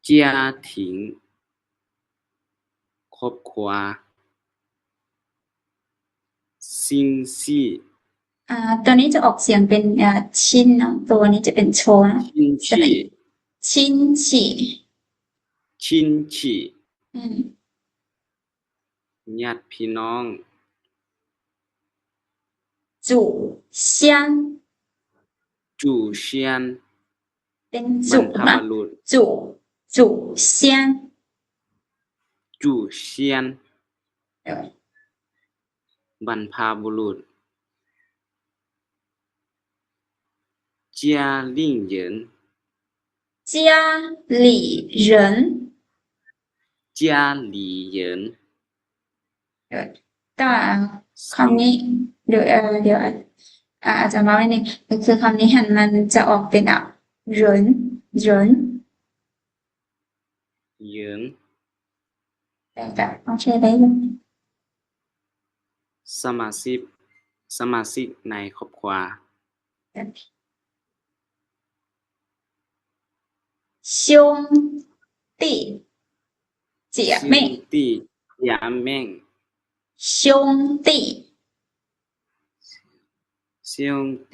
家庭 ຄອບຄົວ 亲戚 ອ່າ ຕົວນີ້ຈະອອກສຽງເປັນ ອ່າ ຊິນເນາະ ຕົວນີ້ຈະເປັນໂຊເນາະ 亲戚 ຊິນຊິ 亲戚 ອືມ ຍາດພີ່ນ້ອງ 祖先 祖先 ເປັນຈຸ ບັນພະບຸລຸດ ຈຸ ຈຸຊຽນ ຈຸຊຽນ ເອີ ບັນພະບຸລຸດ ຈາລີເຢິນ 家里人 ຈາລີເຢິນ ແຕ່ວ່າຄຳນີ້ ດຽວ ເອີ ດຽວ ອາ ອາຈານເວົ້າໜ້ອຍໜຶ່ງ ກໍຄືຄຳນີ້ຫັ້ນມັນຈະອອກເປັນ ອາ 人 人 人 ແຕ່ກໍໂອເຄໄດ້ຢູ່ ສະມາຊິກ ສະມາຊິກໃນຄອບຄົວ 兄弟 姊妹 兄弟 姊妹 兄弟 兄弟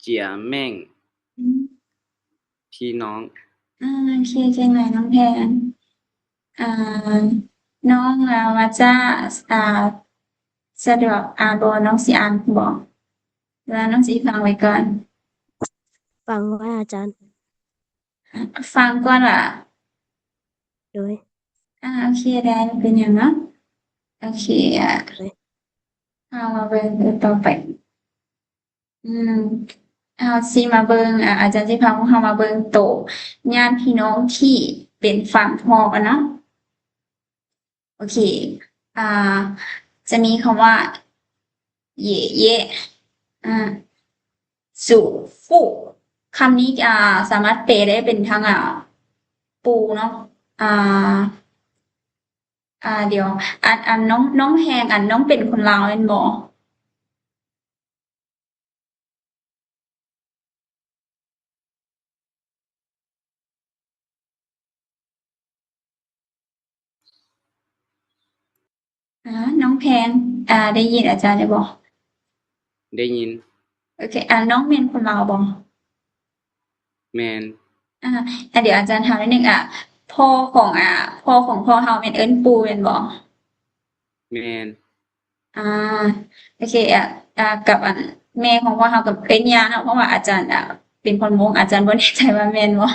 姊妹 ອືມ ພີ່ນ້ອງ ອືມ ໂອເຄ ເກັ່ງຫຼາຍນ້ອງແພງ ອ່າ ນ້ອງ ອ່າ ວ່າຈະ ອ່າ ສະດວກອ່ານບໍ່? ນ້ອງຊິອ່ານບໍ່? ຫຼືວ່ານ້ອງຊິຟັງໄວ້ກ່ອນ? ຟັງກ່ອນອາຈານ. ຟັງກ່ອນວ່າ? ໂດຍ. ອ່າ ໂອເຄ ໄດ້ ບໍ່ເປັນຫຍັງເນາະ. ໂອເຄ ອ່າ ໂດຍ. ເຮົາມາເບິ່ງຕົວຕໍ່ໄປ. ອືມ ເຮົາຊິມາເບິ່ງ ອາ ອາຈານຊິພາພວກເຮົາມາເບິ່ງໂຕຍາດພີ່ນ້ອງທີ່ເປັນຝັ່ງພໍ່ກັນເນາະ. ໂອເຄ ອ່າ ຈະມີຄຳວ່າ 爷爷 ອ່າ 祖父 ຄຳນີ້ ອ່າ ສາມາດແປໄດ້ເປັນທັງ ອ່າ ປູ່ເນາະ ອ່າ ອ່າ ດຽວ ອັນ ອັນນ້ອງ ນ້ອງແຮງ ອັນນ້ອງເປັນຄົນລາວແມ່ນບໍ່? ອ່າ ນ້ອງແພງ ອ່າ ໄດ້ຍິນອາຈານຢູ່ບໍ່? ໄດ້ຍິນ. ໂອເຄ ອ່າ ນ້ອງແມ່ນຄົນລາວບໍ່? ແມ່ນ. ອ່າ ດຽວອາຈານຖາມນິດໜຶ່ງ ອ່າ ພໍ່ຂອງ ອ່າ ພໍ່ຂອງພໍ່ເຮົາແມ່ນເອີ້ນປູ່ແມ່ນບໍ່? ແມ່ນ. ອ່າ ໂອເຄ ອ່າ ອ່າ ກັບອັນແມ່ຂອງພວກເຮົາກໍເອີ້ນຍ່າເນາະ ເພາະວ່າອາຈານ ອ່າ ເປັນຄົນມົ້ງ ອາຈານບໍ່ແນ່ໃຈວ່າແມ່ນບໍ່?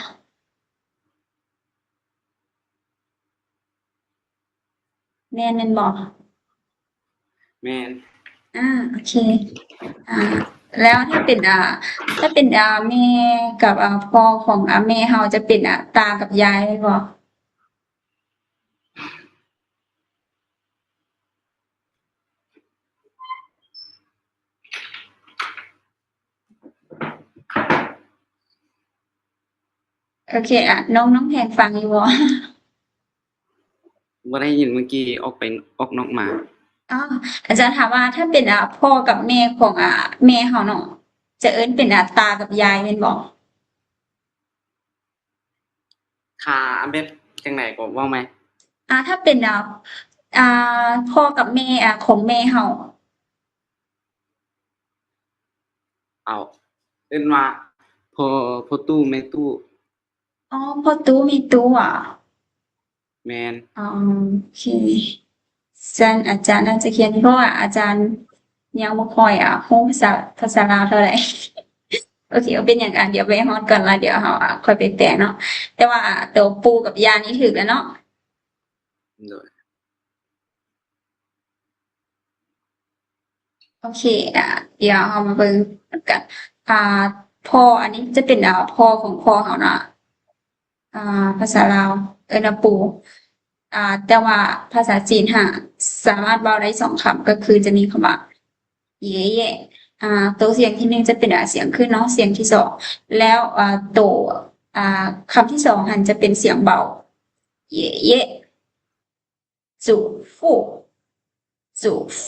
ແມ່ນ ແມ່ນບໍ່? ແມ່ນ. ອ່າ ໂອເຄ ອ່າ ແລ້ວຖ້າເປັນ ອ່າ ຖ້າເປັນ ອ່າ ແມ່ກັບ ອ່າ ພໍ່ຂອງ ອ່າ ແມ່ເຮົາຈະເປັນ ອ່າ ຕາກັບຍາຍແມ່ນບໍ່? ໂອເຄ ອ່ະ ນ້ອງ ນ້ອງແພງຟັງຢູ່ບໍ່? ບໍ່ໄດ້ຍິນ ເມື່ອກີ້ອອກໄປ ອອກນອກມາ. ອໍ ອາຈານຖາມວ່າ ຖ້າເປັນ ອ່າ ພໍ່ກັບແມ່ຂອງ ອ່າ ແມ່ເຮົາເນາະ ຈະເອີ້ນເປັນ ອ່າ ຕາກັບຍາຍແມ່ນບໍ່? ຖ້າແບບຈັ່ງໃດກໍເວົ້າໃໝ່. ອ່າ ຖ້າເປັນ ອ່າ ອ່າ ພໍ່ກັບແມ່ ອ່າ ຂອງແມ່ເຮົາ. ເອົາ ເອີ້ນວ່າ ພໍ່ ພໍ່ຕູ້ ແມ່ຕູ້. ອໍ ພໍ່ຕູ້ ແມ່ຕູ້ຫວາ? ແມ່ນ. ອໍ ໂອເຄ ຊັ້ນອາຈານໜ້າຈະຂຽນ ເພາະວ່າອາຈານຍັງບໍ່ຄ່ອຍ ອ່າ ຮູ້ພາສາ ພາສາລາວເທົ່າໃດ. ໂອເຄ ບໍ່ເປັນຫຍັງ ອ່າ ດຽວໄປຮອດກ່ອນ ແລ້ວດຽວເຮົາ ອ່າ ຄ່ອຍໄປແປເນາະ. ແຕ່ວ່າ ອ່າ ໂຕປູ່ກັບຍ່ານີ້ຖືກແລ້ວເນາະ. ໂດຍ. ໂອເຄ ອ່າ ດຽວເຮົາມາເບິ່ງກັນ ອ່າ ພໍ່ ອັນນີ້ຈະເປັນ ອ່າ ພໍ່ຂອງພໍ່ເຮົາເນາະ ອ່າ ພາສາລາວເອີ້ນວ່າປູ່ ອ່າ ແຕ່ວ່າພາສາຈີນຫາສາມາດເວົ້າໄດ້ສອງຄຳ ກໍຄືຈະມີຄຳວ່າ 爷爷 ອ່າ ໂຕສຽງທີໜຶ່ງຈະເປັນ ອ່າ ສຽງຂຶ້ນເນາະ ສຽງທີສອງ ແລ້ວ ອ່າ ໂຕ ອ່າ ຄຳທີສອງຫັ້ນຈະເປັນສຽງເບົາ 爷爷 祖父 祖父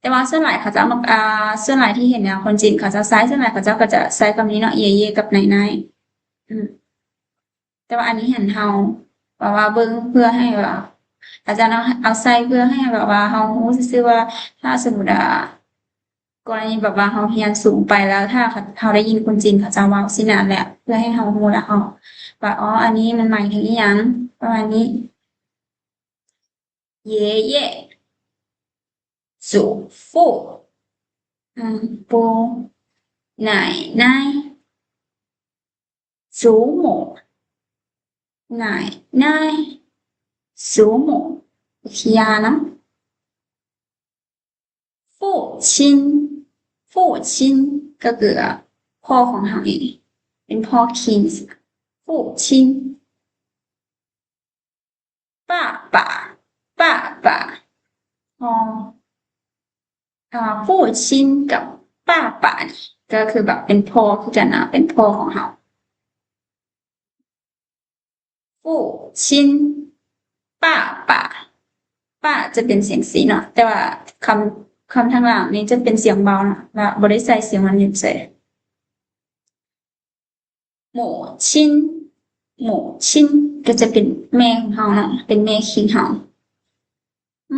ແຕ່ວ່າສ່ວນຫຼາຍເຂົາເຈົ້າມັກ ອ່າ ສ່ວນຫຼາຍທີ່ເຫັນ ອ່າ ຄົນຈີນເຂົາເຈົ້າໃຊ້ ສ່ວນຫຼາຍເຂົາເຈົ້າກໍຈະໃຊ້ຄຳນີ້ເນາະ 爷爷 ກັບ奶奶 ອືມ ແຕ່ວ່າອັນນີ້ຫັ້ນເຮົາແບບວ່າເບິ່ງເພື່ອໃຫ້ແບບວ່າ ອາຈານເອົາ ເອົາໃສ່ເພື່ອໃຫ້ແບບວ່າເຮົາຮູ້ຊື່ໆວ່າ ຖ້າສົມມຸດວ່າ ກໍລະນີແບບວ່າເຮົາຮຽນສູງໄປແລ້ວ ຖ້າເຮົາໄດ້ຍິນຄົນຈີນເຂົາເຈົ້າເວົ້າຊີ້ນະ ແລະ ເພື່ອໃຫ້ເຮົາຮູ້ ແລ້ວເຮົາວ່າ ອໍ ອັນນີ້ມັນໝາຍເຖິງອີ່ຫຍັງ ປະມານນີ້. 爷爷 祖父 ອາ ປູ່ 奶奶 祖母 奶奶 祖母 ຄືຍ່າເນາະ. 父亲 父亲 ກໍຄືພໍ່ຂອງເຮົາເອງ ເປັນພໍ່ຄີງ 父亲. 爸爸 爸爸 ພໍ່ ອາ 父亲 ກັບ 爸爸 ນີ້ ກໍຄືແບບເປັນພໍ່ຄືກັນນະ ເປັນພໍ່ຂອງເຮົາ. 父亲 爸爸 ປ້າຈະເປັນສຽງຊີເນາະ ແຕ່ວ່າຄຳ ຄຳທາງຫຼັງນີ້ຈະເປັນສຽງເບົາເນາະ ແລະ ບໍ່ໄດ້ໃສ່ສຽງມັນຢູ່ໃສ. 母亲 母亲 ກໍຈະເປັນແມ່ຂອງເຮົາເນາະ ເປັນແມ່ຄີງເຮົາ.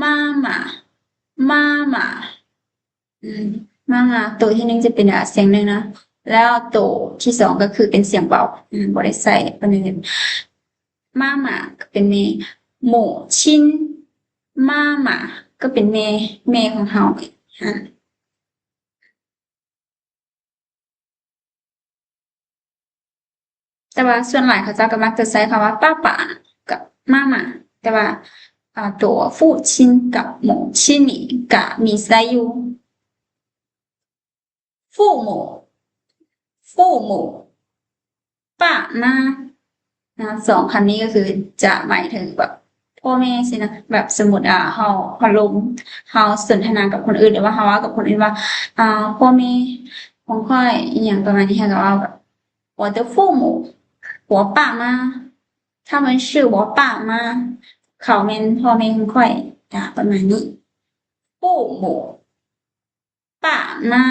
妈妈 妈妈 ອືມ 妈妈 ໂຕທີໜຶ່ງຈະເປັນ ອາ ສຽງໜຶ່ງນະ ແລ້ວໂຕທີສອງກໍຄືເປັນສຽງເບົາ ອືມ ບໍ່ໄດ້ໃສ່ປານນັ້ນ. 妈妈 ກໍເປັນແມ່ 母亲 妈妈 ກໍເປັນແມ່ ແມ່ຂອງເຮົາ ອາ. ແຕ່ວ່າສ່ວນຫຼາຍເຂົາເຈົ້າກໍມັກຈະໃຊ້ຄຳວ່າ ປ້າປາ ກັບ ມ້າມາ ແຕ່ວ່າ ອາ ໂຕ ຟູຊິນ ກັບ ໝູຊິນ ນີ້ກໍມີໃຊ້ຢູ່. ຟູໝູ ຟູໝູ ປ້າມ້າ ນະ ສອງຄຳນີ້ກໍຄືຈະໝາຍເຖິງແບບພໍ່ແມ່ຊີ້ນະ ແບບສົມມຸດ ອາ ເຮົາ ເຮົາລົມ ເຮົາສົນທະນາກັບຄົນອື່ນ ຫຼືວ່າເຮົາເວົ້າກັບຄົນອື່ນວ່າ ອາ ພໍ່ແມ່ຂອງຂ້ອຍ ອີ່ຫຍັງປະມານນີ້ ເຮົາກໍເວົ້າແບບ 我的父母 我爸妈 他们是我爸妈 ເຂົາແມ່ນພໍ່ແມ່ຂອງຂ້ອຍ ອາ ປະມານນີ້ ຟູໝູ ປ້າມ້າ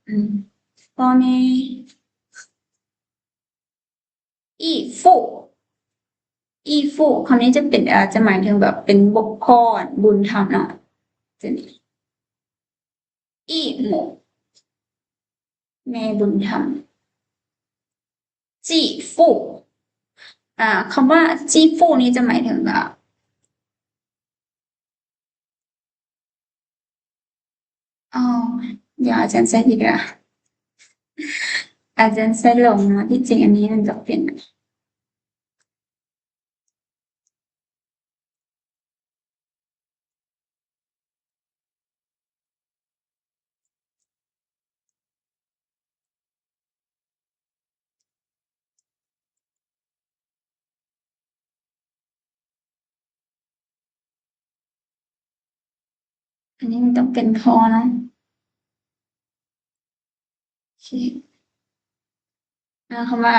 ອືມ ພໍ່ແມ່. 义父 义父 ຄຳນີ້ຈະເປັນ ອາ ຈະໝາຍເຖິງແບບເປັນບຸກ ພໍ່ບຸນທຳເນາະ ຈະນີ້ 义母 ແມ່ບຸນທຳ. 继父 ອາ ຄຳວ່າ 继父 ນີ້ຈະໝາຍເຖິງ ອາ ອໍ ດຽວອາຈານໃສ່ຜິດລະ ອາຈານໃສ່ຫຼົງເນາະ ທີ່ຈິງອັນນີ້ມັນຈະເປັນ ອັນນີ້ມັນຕ້ອງເປັນພໍ່ເນາະ ໂອເຄ ອາ ຄຳວ່າ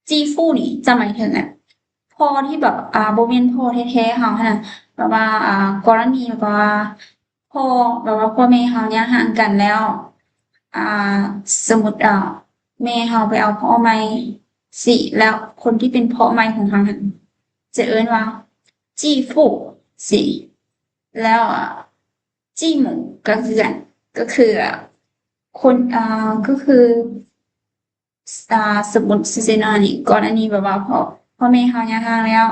ຈີຟູ ນີ້ຈະໝາຍເຖິງ ອາ ພໍ່ທີ່ແບບ ອາ ບໍ່ແມ່ນພໍ່ແທ້ໆເຮົາຫັ້ນນະ ແບບວ່າ ອາ ກໍລະນີແບບວ່າ ພໍ່ ແບບວ່າພໍ່ແມ່ເຮົາແຍກຮ່າງກັນແລ້ວ ອາ ສົມມຸດ ອາ ແມ່ເຮົາໄປເອົາພໍ່ໃໝ່ຊີ້ ແລ້ວຄົນທີ່ເປັນພໍ່ໃໝ່ຂອງເຮົາຫັ້ນ ຈະເອີ້ນວ່າ 继父 ຊີ້ ແລ້ວ ອາ 继母 ກໍຄືກັນ ກໍຄືຄົນ ອາ ກໍຄື ອາ ສົມມຸດຊື່ໆເນາະ ອັນນີ້ກໍລະນີແບບວ່າພໍ່ ພໍ່ແມ່ເຮົາແຍກຮ່າງແລ້ວ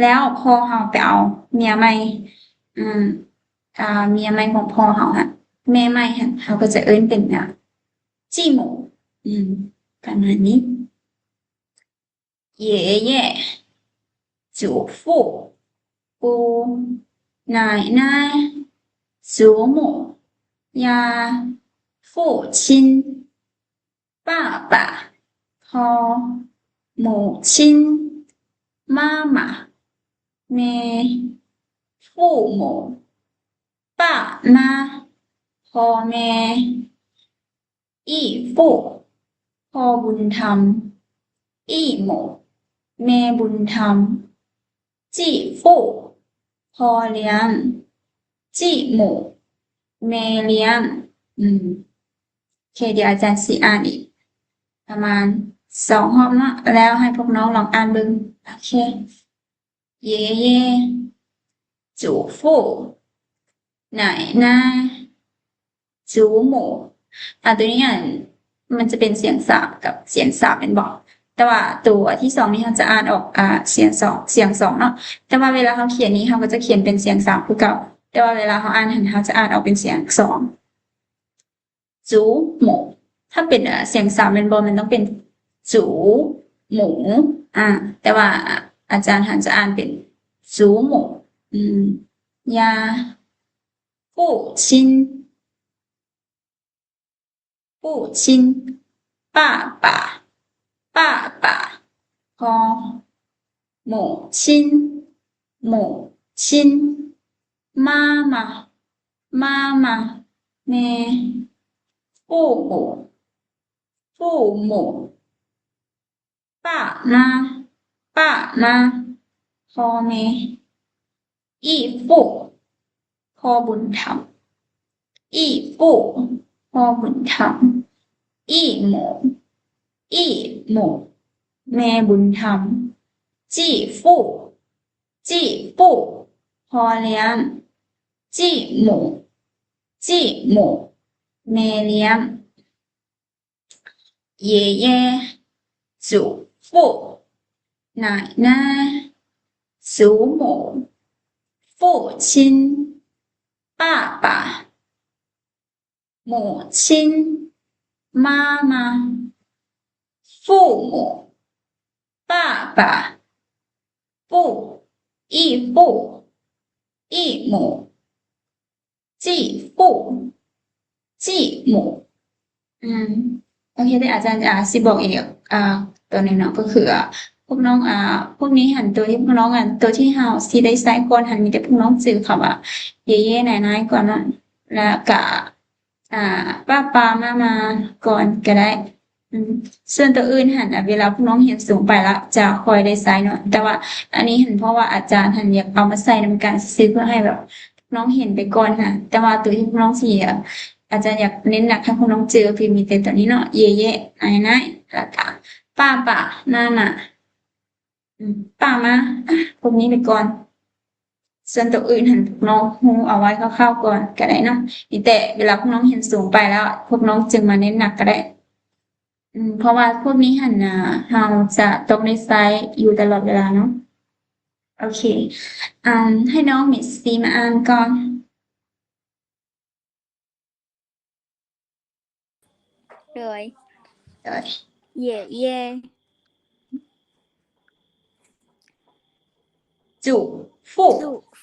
ແລ້ວພໍ່ເຮົາໄປເອົາເມຍໃໝ່ ອາ ເມຍໃໝ່ຂອງພໍ່ເຮົາຫັ້ນ ແມ່ໃໝ່ຫັ້ນ ເຮົາກໍຈະເອີ້ນເປັນ ອາ 继母 ອືມ ປະມານນີ້. 爷爷、祖父、姑、奶奶、祖母、ย่า、父亲、爸爸、ພໍ່、母亲、妈妈、ແມ່、父母、爸妈、ພໍ່ແມ່ 义父 ພໍ່ບຸນທຳ 义母 ແມ່ບຸນທຳ 继父 ພໍ່ລ້ຽງ 继母 ແມ່ລ້ຽງ ອືມ ໂອເຄ ດຽວອາຈານຊິອ່ານອີກປະມານ ສອງຮອບເນາະ ແລ້ວໃຫ້ພວກນ້ອງລອງອ່ານເບິ່ງ. ໂອເຄ 爷爷、祖父、奶奶、祖母 ອາ ໂຕນີ້ ອັນ ມັນຈະເປັນສຽງສາມກັບສຽງສາມແມ່ນບໍ່? ແຕ່ວ່າໂຕທີສອງນີ້ເຮົາຈະອ່ານອອກ ອາ ສຽງສອງ ສຽງສອງເນາະ ແຕ່ວ່າເວລາເຮົາຂຽນນີ້ ເຮົາກໍຈະຂຽນເປັນສຽງສາມຄືເກົ່າ ແຕ່ວ່າເວລາເຮົາອ່ານຫັ້ນ ເຮົາຈະອ່ານອອກເປັນສຽງສອງ. 祖母 ຖ້າເປັນ ອາ ສຽງສາມແມ່ນບໍ່? ມັນຕ້ອງເປັນ 祖母 ອາ ແຕ່ວ່າອາຈານຫັ້ນຈະອ່ານເປັນ 祖母 ອືມ ຍາ 父亲 父亲 ປ້າປ້າ ປ້າປ້າ ພໍ່ 母亲 母亲 妈妈 妈妈 ແມ່ 父母 父母 ป้าม้า ป้าม้า พ่อแม่ 义父 พ่อบุญธรรม 义父 พ่อบุญธรรม 义母 义母 แม่บุญธรรม 继父 继父 พ่อเลี้ยง 继母 继母 แม่เลี้ยง 爷爷、祖父、奶奶、祖母、父亲、爸爸、母亲、妈妈、父母、爸爸、父、义父、义母、继父、继母 ອືມ ໂອເຄ ແຕ່ອາຈານ ອາ ຊິບອກອີກ ອາ ຕົວໜຶ່ງເນາະ ກໍຄື ອາ ພວກນ້ອງ ອາ ພວກນີ້ຫັ້ນ ຕົວທີ່ພວກນ້ອງ ອາ ຕົວທີ່ເຮົາຊິໄດ້ໃຊ້ກ່ອນຫັ້ນ ມີແຕ່ພວກນ້ອງຈື່ຄຳວ່າ ເຢເຢ ນາຍນາຍ ກ່ອນເນາະ ແລ້ວກະ ອາ ປ້າປ້າ ມ້າມ້າ ກ່ອນກໍໄດ້. ອືມ ສ່ວນຕົວອື່ນຫັ້ນ ອາ ເວລາພວກນ້ອງຮຽນສູງໄປແລ້ວຈະຄ່ອຍໄດ້ໃຊ້ເນາະ ແຕ່ວ່າອັນນີ້ຫັ້ນ ເພາະວ່າອາຈານຫັ້ນຢາກເອົາມາໃສ່ນຳກັນຊື່ໆ ເພື່ອໃຫ້ແບບພວກນ້ອງເຫັນໄປກ່ອນຫັ້ນ ແຕ່ວ່າຕົວທີ່ພວກນ້ອງຊິ ອາ ອາຈານຢາກເນັ້ນໜັກໃຫ້ພວກນ້ອງຈື່ ກໍຄືມີແຕ່ຕົວນີ້ເນາະ ເຢເຢ ນາຍນາຍ ແລ້ວກະ ປ້າປ້າ ມ້າມ້າ ອືມ ປ້າມ້າ ອາ ພວກນີ້ໄປກ່ອນ. ສ່ວນຕົວອື່ນຫັ້ນ ພວກນ້ອງຮູ້ເອົາໄວ້ຄ່າວໆ ກ່ອນກໍໄດ້ເນາະ ມີແຕ່ເວລາພວກນ້ອງຮຽນສູງໄປແລ້ວ ພວກນ້ອງຈຶ່ງມາເນັ້ນໜັກກໍໄດ້. ອືມ ເພາະວ່າພວກນີ້ຫັ້ນນະ ເຮົາຈະຕ້ອງໄດ້ໃຊ້ຢູ່ຕະຫຼອດເວລາເນາະ. ໂອເຄ ອາ ໃຫ້ນ້ອງເມຊີມາອ່ານກ່ອນ. ໂດຍ ໂດຍ 爷爷 祖父 祖父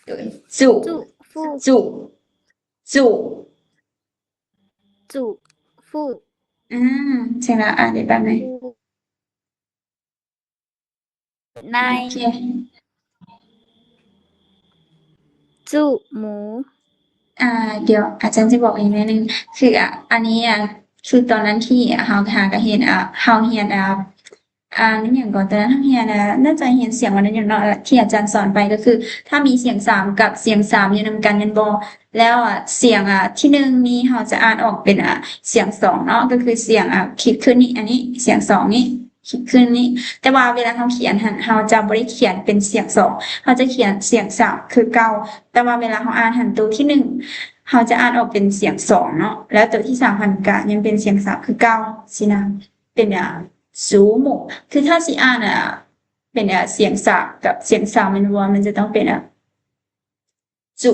ໂດຍ 祖 祖父 祖 祖 祖父 ອືມ ເຊິ່ງລະ ອ່ານໄດ້ປານໃດ? 父 ນາຍ ໂອເຄ 祖母 ອາ ດຽວອາຈານຈະບອກອີກໜ້ອຍໜຶ່ງ ຄື ອາ ອັນນີ້ ອາ ຄືຕອນນັ້ນທີ່ເຮົາຫາກະເຫັນ ອາ ເຮົາຮຽນ ອາ ອາ ແມ່ນຫຍັງເກາະ ຕອນນັ້ນເຮົາຮຽນ ອາ ໜ້າຈະຮຽນສຽງວັນນະຍຸກເນາະ ທີ່ອາຈານສອນໄປ ກໍຄືຖ້າມີສຽງສາມກັບສຽງສາມຢູ່ນຳກັນແມ່ນບໍ່? ແລ້ວ ອາ ສຽງ ອາ ທີໜຶ່ງນີ້ເຮົາຈະອ່ານອອກເປັນ ອາ ສຽງສອງເນາະ ກໍຄືສຽງ ອາ ຄິດຂຶ້ນນີ້ ອັນນີ້ ສຽງສອງນີ້ ຄິດຂຶ້ນນີ້ ແຕ່ວ່າເວລາເຮົາຂຽນຫັ້ນ ເຮົາຈະບໍ່ໄດ້ຂຽນເປັນສຽງສອງ ເຮົາຈະຂຽນສຽງສາມຄືເກົ່າ ແຕ່ວ່າເວລາເຮົາອ່ານຫັ້ນ ໂຕທີໜຶ່ງເຮົາຈະອ່ານອອກເປັນສຽງສອງເນາະ ແລ້ວໂຕທີສາມຫັ້ນກະຍັງເປັນສຽງສາມຄືເກົ່າຊີ້ນະ ເປັນ ອາ 祖母 ຄືຖ້າຊິອ່ານ ອາ ເປັນ ອາ ສຽງສາມກັບສຽງສາມແມ່ນບໍ່? ມັນຈະຕ້ອງເປັນ ອາ 祖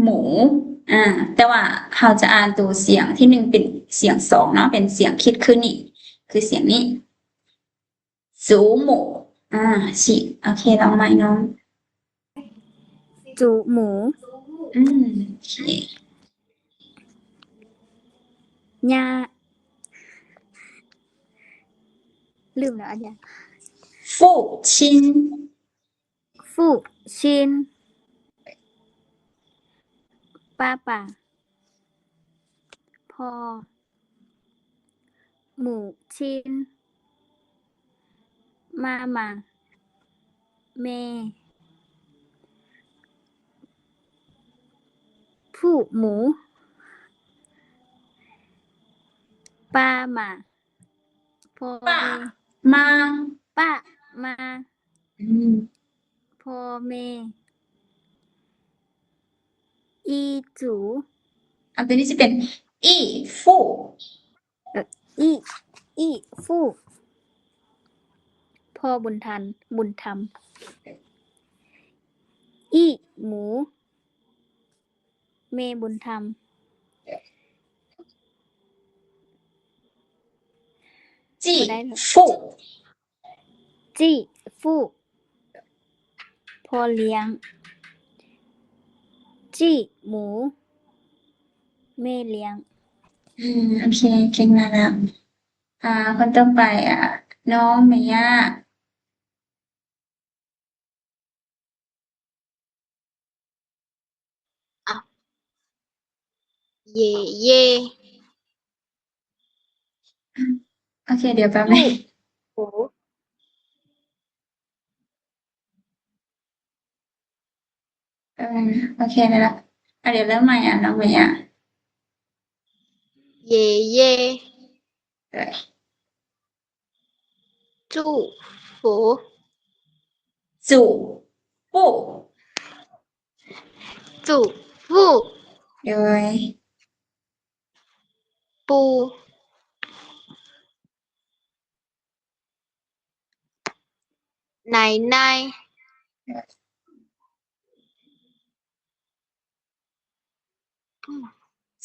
母 ອາ ແຕ່ວ່າເຮົາຈະອ່ານໂຕສຽງທີໜຶ່ງເປັນສຽງສອງເນາະ ເປັນສຽງຄິດຂຶ້ນນີ້ ຄືສຽງນີ້ 祖母 ອາ ຊິ ໂອເຄ ລອງໃໝ່ນ້ອງ 祖母 ອືມ ໂອເຄ ຍ່າ ລືມແລ້ວອັນຫຍັງ 父亲 父亲 爸爸 ພໍ່ 母亲 妈妈 ແມ່ 父母 爸妈ພໍ່ແມ່ ປ້າ ມາ ປ້າ ມາ ອືມ ພໍ່ແມ່ ອີ ຈູ ອັນຕົວນີ້ຊິເປັນ ອີ ຟູ ເອີ ອີ ອີ ຟູ ພໍ່ບຸນທັນ ບຸນທຳ ອີ ໝູ ແມ່ບຸນທຳ ຈີ ຟູ ຈີ ຟູ ພໍ່ລ້ຽງ ຈີ ໝູ ແມ່ລ້ຽງ ອືມ ໂອເຄ ເກັ່ງຫຼາຍແລ້ວ ອ່າ ຄົນຕໍ່ໄປ ອ່າ ນ້ອງເມຍາ ເຢ ເຢ ໂອເຄ ດຽວແປັບໜຶ່ງ ໂອ ເອີ ໂອເຄ ໄດ້ລະ ອ່າ ດຽວເລີ່ມໃໝ່ ອ່າ ນ້ອງເມຍາ ເຢ ເຢ ເອີ ຈູ ຟູ ຈູ ປູ້ ຈູ ປູ້ ໂດຍ ປູ ໄນ ໄນ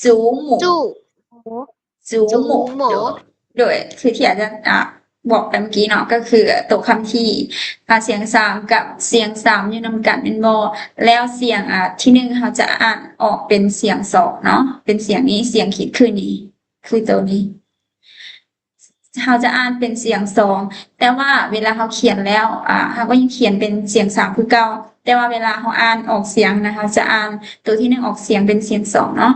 ຈູໝູ ຈູໝູ ຈູໝູ ຈູໝູ ໂດຍ ໂດຍ ຄືທີ່ອາຈານ ອ່າ ບອກໄປເມື່ອກີ້ເນາະ ກໍຄືໂຕຄຳທີ່ ອ່າ ສຽງສາມກັບສຽງສາມຢູ່ນຳກັນແມ່ນບໍ່? ແລ້ວສຽງ ອ່າ ທີໜຶ່ງເຮົາຈະອ່ານອອກເປັນສຽງສອງເນາະ ເປັນສຽງນີ້ ສຽງຂີດຂຶ້ນນີ້ ຄືໂຕນີ້ ເຮົາຈະອ່ານເປັນສຽງສອງ ແຕ່ວ່າເວລາເຮົາຂຽນແລ້ວ ອ່າ ເຮົາກໍຍັງຂຽນເປັນສຽງສາມຄືເກົ່າ ແຕ່ວ່າເວລາເຮົາອ່ານອອກສຽງນະ ເຮົາຈະອ່ານໂຕທີໜຶ່ງອອກສຽງເປັນສຽງສອງເນາະ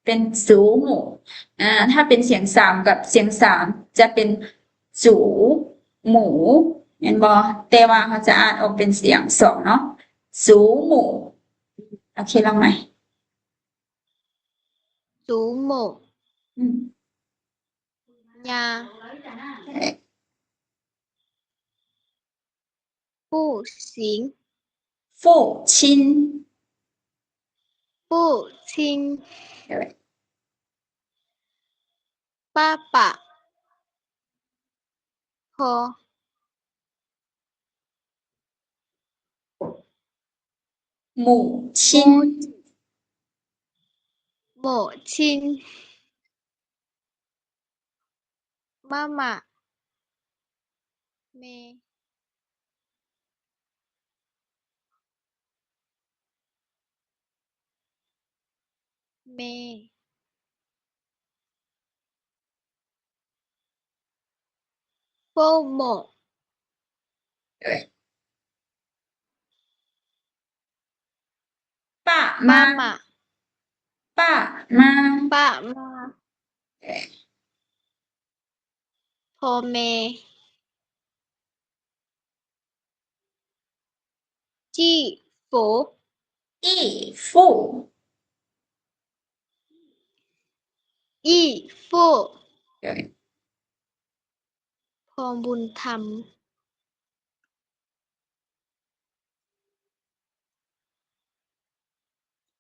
ເປັນ ຈູໝູ ອ່າ ຖ້າເປັນສຽງສາມກັບສຽງສາມຈະເປັນ ຈູໝູ ແມ່ນບໍ່? ແຕ່ວ່າເຮົາຈະອ່ານອອກເປັນສຽງສອງເນາະ ຈູໝູ ໂອເຄ ລອງໃໝ່ ຈູໝູ ອືມ ຍາ ເອີ ຟູຊິງ ຟູຊິງ ຟູຊິງ ເອີ ປ້າ ປ້າ ພໍ່ ໝູຊິງ ໝູຊິງ ມາ ມ້າ ແມ່ ແມ່ ໂຟ ໝໍ ເອີຍ ປະ ມາ ມາ ມາ ປະ ມາ ປະ ມາ ເອີຍ ພໍ່ແມ່ ຈີ ໂຟ ອີ ຟູ ອີ ຟູ ເອີຍ ພໍ່ບຸນທຳ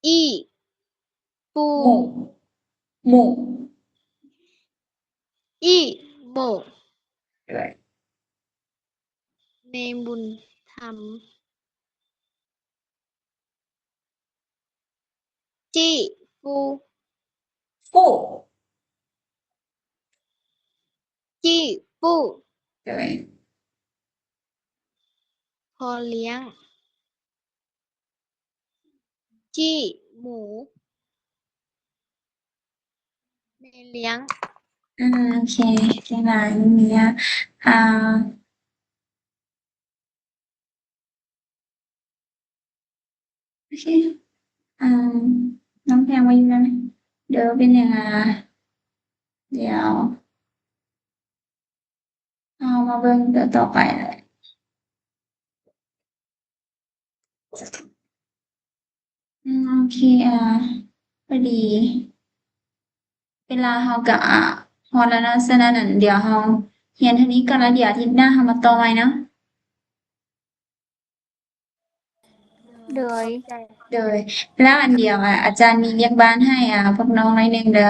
ອີ ປູ ໝູ ໝູ ອີ ໝູ ເອີຍ ແມ່ບຸນທຳ ຈີ ປູ ຟູ ຈີ ປູ ເອີຍ ພໍ່ລ້ຽງ ຈີ ໝູ ແມ່ລ້ຽງ ອືມ ໂອເຄ ເກັ່ງຫຼາຍ ເມຍ ອ່າ ໂອເຄ ອ່າ ນ້ອງແພງວ່າຢູ່ນັ້ນ ເດີ ເປັນຫຍັງ ອ່າ ດຽວ ເຮົາມາເບິ່ງຕົວຕໍ່ໄປ ອືມ ໂອເຄ ອ່າ ພໍດີ ເວລາເຮົາກະ ອ່າ ຮອດແລ້ວເນາະ ສະນັ້ນ ດຽວເຮົາ ຮຽນເທົ່ານີ້ກ່ອນ ແລ້ວດຽວອາທິດໜ້າເຮົາມາຕໍ່ໃໝ່ເນາະ. ໂດຍ ໂດຍ ແລ້ວອັນດຽວອາ ອາຈານມີວຽກບ້ານໃຫ້ ອາ ພວກນ້ອງໜ້ອຍໜຶ່ງເດີ.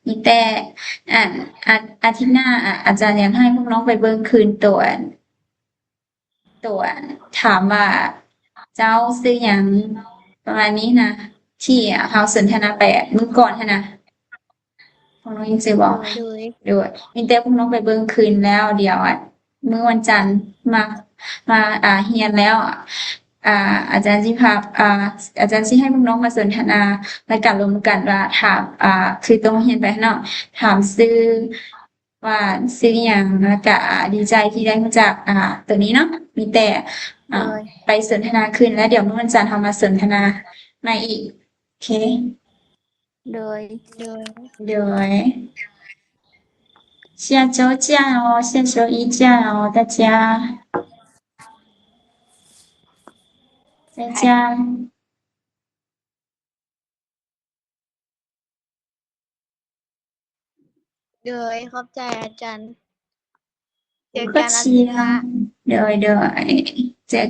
ມີແຕ່ ອາ ອາ ອາທິດໜ້າ ອາ ອາຈານຢາກໃຫ້ພວກນ້ອງໄປເບິ່ງຄືນໂຕ ອັນ ໂຕ ອັນ ຖາມວ່າເຈົ້າຊື່ຫຍັງ ປະມານນີ້ນະ ທີ່ເຮົາສົນທະນາໄປມື້ກ່ອນຫັ້ນນະ. ພວກນ້ອງຍັງຈື່ບໍ່? ໂດຍ ໂດຍ ມີແຕ່ພວກນ້ອງໄປເບິ່ງຄືນ ແລ້ວດຽວ ອາ ມື້ວັນຈັນມາ ມາ ອາ ຮຽນແລ້ວ ອາ ອາຈານຊິພາ ອາ ອາຈານຊິໃຫ້ພວກນ້ອງມາສົນທະນາ ແລະກະລົມກັນວ່າຖາມ ອາ ຄືໂຕຮຽນໄປເນາະ ຖາມຊື່ວ່າຊື່ຫຍັງ ແລະກະ ອາ ດີໃຈທີ່ໄດ້ຮູ້ຈັກ ອາ ໂຕນີ້ເນາະ. ມີແຕ່ ອາ ໂດຍ ໄປສົນທະນາຄືນ ແລ້ວດຽວມື້ວັນຈັນເຮົາມາສົນທະນາໃໝ່ອີກ. ໂອເຄ ໂດຍ ໂດຍ 谢谢周酱哦，谢谢周一酱哦，大家再见。 ໂດຍ ຂອບໃຈອາຈານ ເຈີກັນອາທິດໜ້າ. ໂດຍ ໂດຍ ເຈີກັນ